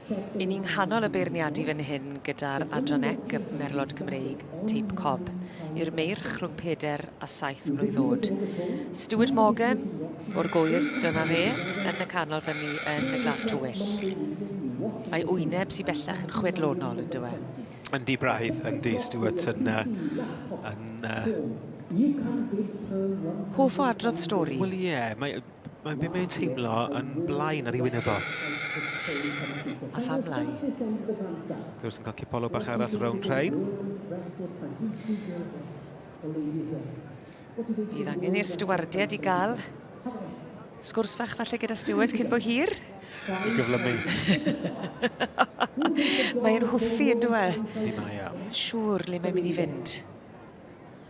I ni'n nghanol y beirniadu fan hyn gyda'r adran ec y Merlod Cymreig, Teip Cob, i'r meirch rhwng 4 a 7 mlwydd oed. Stuart Morgan o'r Gwyr, dyma fe, yn y canol fyny yn y glas tywyll. A'i wyneb sy'n bellach yn chwedlonol yn dywe. Yndi braidd, yndi Stuart yn... yn Hoff o adrodd stori? Wel ie, yeah, mae, mae, mae mae'n teimlo yn blaen ar ei wyneb o. A pham lai? Wrth yn cael cipolwg bach arall rownd rhain. Bydd angen i'r stiwardiaid i gael sgwrs fach falle gyda Stuart cyn bo hir. I gyflymu. Mae'n hwffi yn dwi? Yndi mae o. Siŵr le mae'n mynd i fynd.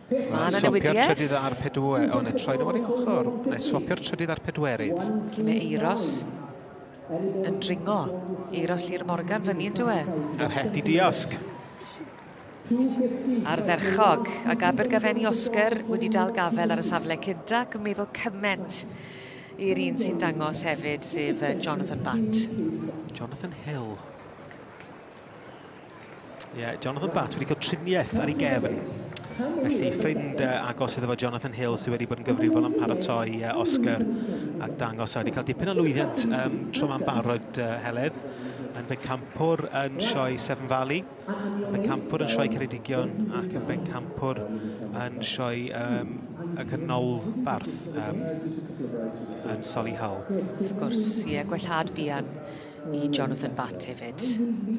Mae yna Swapio'r newidiaeth. trydydd a'r pedwe... O, neu troi nhw ar ei ochr. Neu swapio'r trydydd a'r pedwerydd. Lle mae Eiros yn dringo. Eiros Llyr Morgan fyny yn dwi? A'r het i diosg. Ardderchog, ac Abergafenni Oscar wedi dal gafel ar y safle cynta ac yn meddwl cymaint i'r un sy'n dangos hefyd, sef Jonathan Batt. Jonathan Hill. Ie, yeah, Jonathan Batt wedi cael triniaeth ar ei gefn. Felly, ffrind agos iddo fo Jonathan Hill sydd wedi bod yn gyfrifol am paratoi Oscar ac dangos a wedi cael dipyn o lwyddiant tro ma'n barod, Heledd, yn bencampwr yn sioe Seven Valley. Yn bencampwr yn Sioe Ceredigion ac yn bencampwr yn Sioe um, y Canolbarth um, yn Solihull. Wrth gwrs, ie, gwellhad buan i Jonathan Batt hefyd.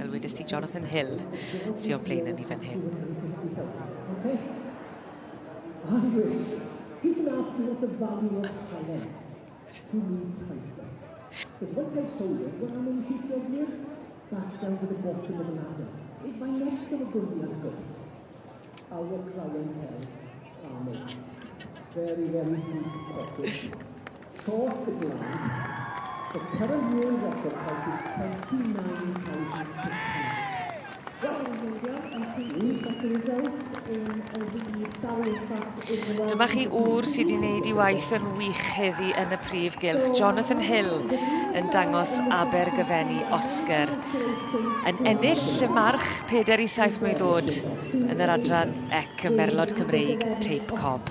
Fel wedys ti, Jonathan Hill sy'n o'n blaen ni fan hyn. Okay. I wish people ask me what's the value of talent. To me, priceless. Because once I've sold it, well, how many sheep do I need? Back down to the bottom of the ladder. Is my next one going to be as good? Our clientele, farmers. Very, very deep pockets. Short little arms. The current world record price is 29,600. Dyma chi ŵr sydd wedi gwneud ei waith yn wych heddi yn y prif gylch. Jonathan Hill yn dangos Abergyfenni Oscar yn ennill y march 4 i 7 mlwydd oed yn yr adran ec y Merlod Cymreig Teip Cob.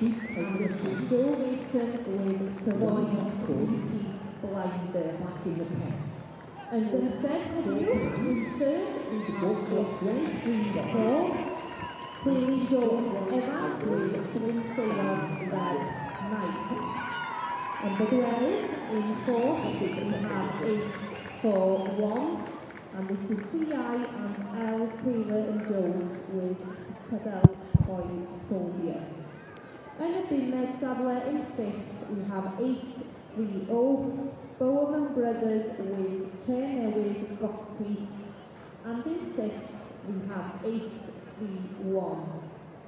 Joe Mason with Savoy Peaky Blinder. Back in the pen. Yn gyntaf heddiw, is third in 3-4. Teulu Jones Evans with Bryn Seilog Webb Knights. Yn bedwerydd, in fourth, we have 8-4-1. And this is CI and L Taylor and Jones with Citadel Toy Soldier. Yn y bumed safle, in fifth, we have 8-3-0, Bowerman Brothers with Tre Newydd Gotti. And in sixth, we have 8-3-1,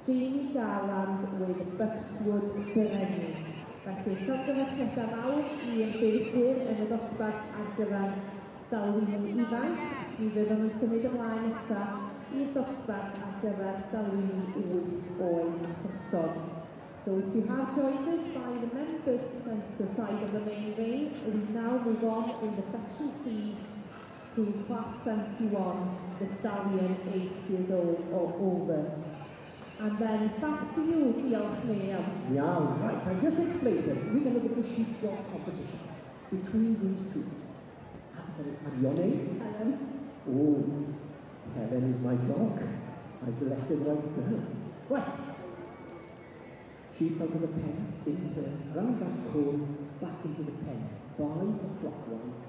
Jamie Garland with Buckswood Brenin. Felly, llongyfarchiadau mawr i'r beirddwyr yn y dosbarth ar gyfer stalwyni ifanc. Mi fyddwn yn symud ymlaen nesaf i'r dosbarth ar gyfer stalwyni 8 oed a throsodd. So if you have joined us by the members centre side of the main ring, we now move on in the section C to class 71, the stallion 8 years old or over. And then back to you, diolch Miriam. Iawn, right, I just explained it. We're going to look at the sheepdog competition between these two. Ah, sorry, and your name? Helen. Oh, Helen is my dog. I've selected the right girl. Right. Sheep out of the pen, in turn, round that cone, back into the pen. By for clockwise,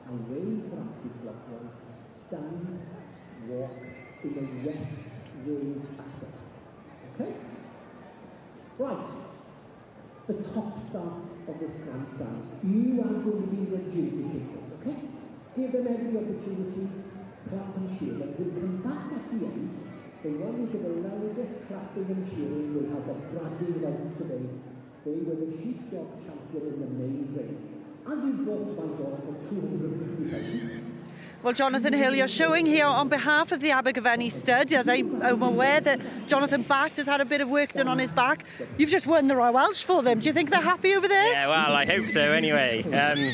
away for anti-clockwise, stand, walk in the West Wales accent. Okay? Right. The top staff of this grandstand, you are going to be the adjudicators, okay? Give them every opportunity, clap and cheer, but we'll come back at the end. The one who give the loudest clapping and cheering will have the bragging rights today. They were the sheepdog champion in the main ring. As you bought my dog for 250,000, Well, Jonathan Hill, you're showing here on behalf of the Abergavenny stud, as I'm aware that Jonathan Batt has had a bit of work done on his back. You've just won the Royal Welsh for them. Do you think they're happy over there? Yeah, well, I hope so anyway.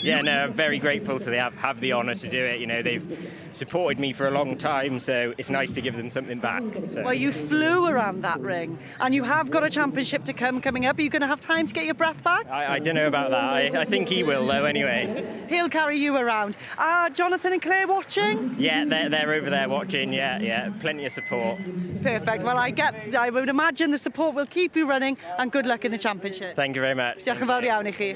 Yeah, no, I'm very grateful to have the honour to do it. They've supported me for a long time, so it's nice to give them something back. So. Well, you flew around that ring, and you have got a championship to come coming up. Are you going to have time to get your breath back? I don't know about that. I think he will, though, anyway. He'll carry you around. Are Jonathan and Claire watching? Yeah, they're over there watching. Yeah, plenty of support. Perfect. Well, I would imagine the support will keep you running, and good luck in the championship. Thank you very much. Diolch yn fawr iawn i chi.